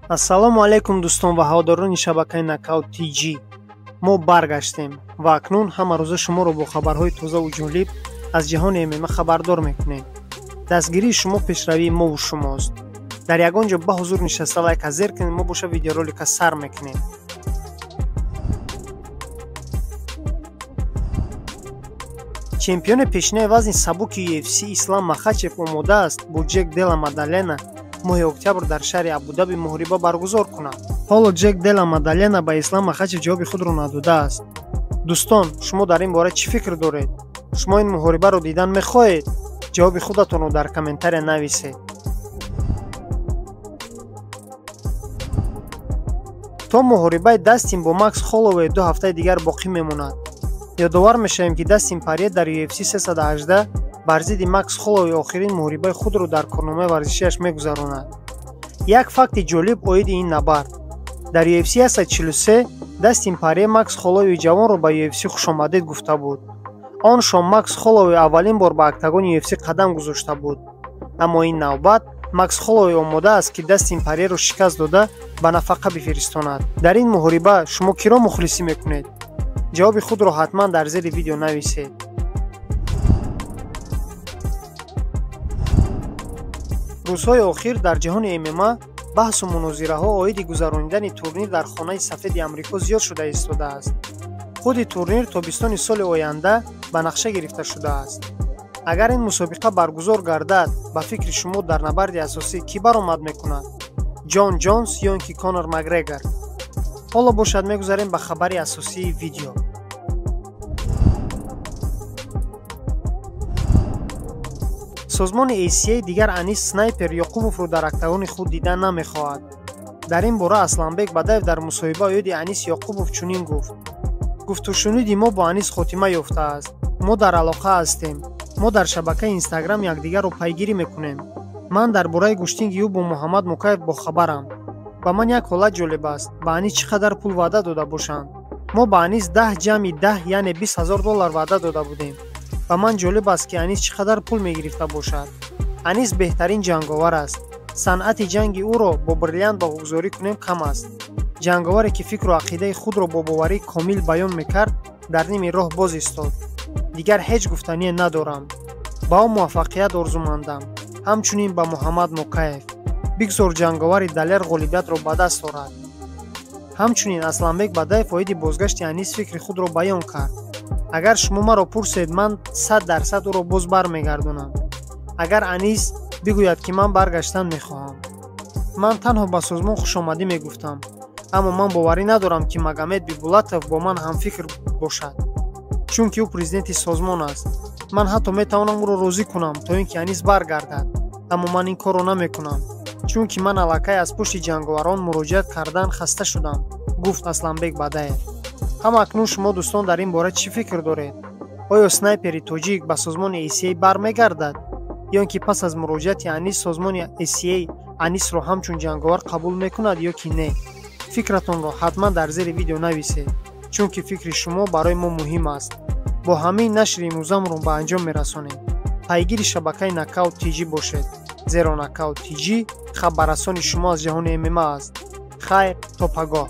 Ассалому алайкум дӯстон ва ҳаводорони шабакаи Нокаут ТЖ. Мо баргаштем ва акнун ҳама рӯза шуморо бо хабарҳои тозаву ҷолиб аз ҷаҳони ММА хабардор мекунем. Дастгирии шумо пешравии мову шумост. Дар ягон ҷо ба ҳузур нишаста лайка зер кунед, мо боша видеоролика сар мекунем. Чемпиони пешинаи вазни сабуки UFC Ислам Махачев омода аст бо Ҷек Дела Мадалена моҳи октябр дар шаҳри Абудаби муҳориба баргузор кунад. Ҳоло Ҷек Дела Мадалена ба Ислам Махачев ҷавоби худро надодааст. Дӯстон, шумо дар ин бора чӣ фикр доред? Шумо ин муҳорибаро дидан мехоҳед? Ҷавоби худатонро дар комментария нависед. То муҳорибаи Дастин бо Макс Холлоуэй 2 ҳафтаи дигар боқӣ мемонад. Ёдовар мешавем, ки Дастин Порье дар UFC 318 бар зидди Макс Холлоуэй охирин муҳорибаи худро дар корномаи варзишиаш мегузаронад. Як факти ҷолиб оиди ин набард. Дар UFC 143 Дастин Порье Макс Холлоуэйи ҷавонро ба UFC хушомадед гуфта буд. Он шом Макс Холлоуэй аввалин бор ба октагони UFC қадам гузошта буд. Аммо ин навбат Макс Холлоуэй омода аст, ки Дастин Порьеро шикаст дода ба нафақа бифиристонад. Дар ин муҳориба шумо киро мухлисӣ мекунед? Ҷавоби худро ҳатман дар зери видео нависед. Рӯзҳои охир дар ҷаҳони ММА баҳсу мунозираҳо оиди гузаронидани турнир дар хонаи сафеди Амрико зиёд шуда истодааст. Худи турнир тобистони соли оянда ба нақша гирифта шудааст. Агар ин мусобиқа баргузор гардад, ба фикри шумо дар набарди асосӣ кӣ баромад мекунад? Ҷон Ҷонс ё ин ки Конор Макгрегор? Ҳоло бошад мегузарем ба хабари асосии видео. Созмони ACA дигар Анис Снайпер Ёқубовро дар октагони худ дидан намехоҳад. Дар ин бора Асланбек Бадаев дар мусоҳиба оиди Анис Ёқубов чунин гуфт: гуфтушуниди мо бо Анис хотима ёфтааст. Мо дар алоқа ҳастем. Мо дар шабакаи Инстаграм якдигарро пайгирӣ мекунем. Ман дар бораи гӯштинги ӯ бо Муҳаммад Мукаев бохабарам. Ба ман як ҳолат ҷолиб аст. Ба Анис чӣ қадар пул ваъда дода бошанд? Мо ба Анис 10 ҷамъи 10 яъне 20 000 доллар ваъда дода будем. Ба ман ҷолиб аст, ки Анис чӣ қадар пул мегирифта бошад. Анис беҳтарин ҷанговар аст. Санъати ҷанги ӯро бо бриллиант баҳогузорӣ кунем кам аст. Ҷанговаре, ки фикру ақидаи худро бо боварии комил баён мекард, дар ними роҳ боз истод. Дигар ҳеҷ гуфтание надорам. Ба ӯ муваффақият орзумандам. Ҳамчунин ба Муҳаммад Мукаев. Бигзор ҷанговари далер ғолибиятро ба даст орад. Ҳамчунин Асланбек Бадаев оиди бозгашти Анис фикри худро баён кард. Агар шумо маро пурсед, ман 100% ӯро боз бармегардонам. Агар Анис бигӯяд, ки ман баргаштан мехоҳам. Ман танҳо ба созмон хушомадӣ мегуфтам, аммо ман боварӣ надорам, ки Магомед Бибулатов бо ман ҳамфикр бошад, чунки ӯ президенти созмон аст. Ман ҳатто метавонам ӯро розӣ кунам, то ин ки Анис баргардад, аммо ман ин корро намекунам, чунки ман аллакай аз пушти ҷанговарон муроҷиат кардан хаста шудам, гуфт Асланбек Бадаев. Ҳам акнун шумо дӯстон дар ин бора чӣ фикр доред? Оё снайпери тоҷик ба созмони ACA бармегардад? Ё ин ки пас аз муроҷиати Анис созмони ACA Анисро ҳамчун ҷанговар қабул мекунад ё ки не? Фикратонро ҳатман дар зери видео нависед, чунки фикри шумо барои мо муҳим аст. Бо ҳамин нашри имрӯзамонро ба анҷом мерасонем. Пайгири шабакаи Нокаут ТЖ бошед, зеро Нокаут ТЖ хабаррасони шумо аз ҷаҳони ММА аст. Хайр, то пагоҳ.